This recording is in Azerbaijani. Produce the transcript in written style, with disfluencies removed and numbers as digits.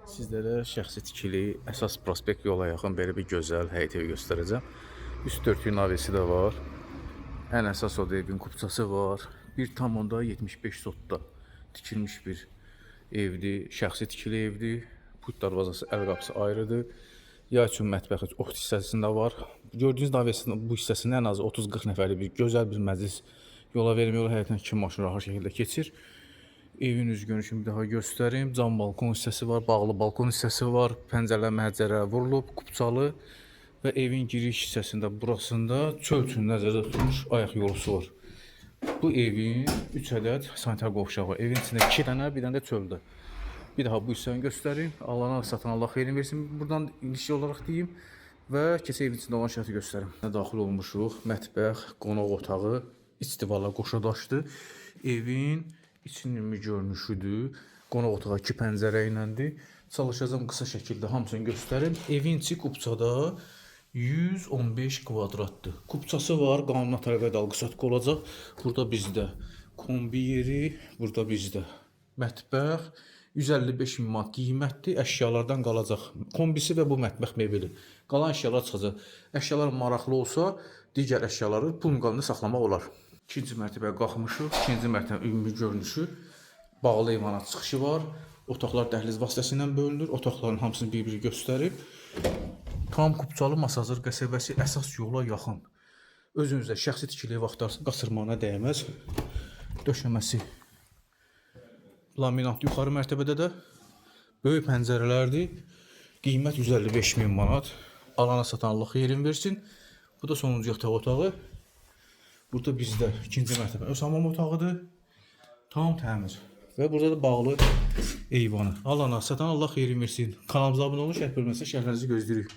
Sizlərə şəxsi tikili, əsas prospekt yola yaxın belə bir gözəl həyət evi göstərəcəm. Üst örtüyü navesi də var. Ən əsas o da evin kupçası var. 1,75 sotda tikilmiş bir evdir. Şəxsi tikili evdir. Put darvazası, əl qapısı ayrıdır. Yay üçün mətbəxi ort hissəsində var. Gördüyünüz navesinin bu hissəsində ən azı 30-40 nəfərlik bir gözəl bir məclis yola vermək olar. Həyətdən iki maşın rahat şəkildə keçir. Evin üz görünüşünü bir daha göstərim. Cam balkon hissəsi var, bağlı balkon hissəsi var. Pəncərələr məhəccərə vurulub, kupçalı və evin giriş hissəsində burasında çöl üçün nəzərdə tutulmuş ayaq yolusu var. Bu evin 3 ədəd sanitar qovşağı var. Evin içində 2 dənə, bir dənə də çöldə. Bir daha bu hissəni göstərim. Alana satan Allah xeyrini versin. Buradan ilişki olaraq deyim və keçək evin içində olan şəraiti göstərim. Daxil olmuşuq. Mətbəx, qonaq otağı, iç divarlar qoşadaşdır. Evin içinin ümumi görünüşüdür. Qonaq otağı iki pəncərə iləndir. Çalışacağam qısa şəkildə hamısını göstərim. Evin içi kupçada 115 kvadratdır. Kupçası var, qanuna tərəfə alqı-satqı olacaq. Burada bizdə kombi yeri, burada bizdə mətbəx 155 min manat qiymətli əşyalardan qalacaq. Kombisi və bu mətbəx mebeli. Qalan əşyalar çıxacaq. Əşyalar maraqlı olsa, digər əşyaları pul müqabilində saxlamaq olar. İkinci mərtəbəyə qalxmışıq. İkinci mərtəbənin ümumi görünüşü bağlı eyvana çıxışı var. Otaqlar dəhliz vasitəsilə bölünür. Otaqların hamısını bir-bir göstərib. Tam Kupçalı Masazır qəsəbəsi əsas yola yaxın. Özünüzdə şəxsi tikili ev axtarsınız, qasırmağına dəyməz. Döşəməsi laminat yuxarı mərtəbədə də böyük pəncərələrdir. Qiymət 155 min manat. Alana satan Allah xeyrin versin. Bu da sonuncu yataq otağı. Burada bizdə ikinci mərtəbə öz hamam otağıdır. Tam təmiz. Və burada da bağlı eyvanı. Alana satan Allah xeyrin versin. Kanalımıza abunə olun, şərh bölməsinə şərhlərinizi gözləyirik.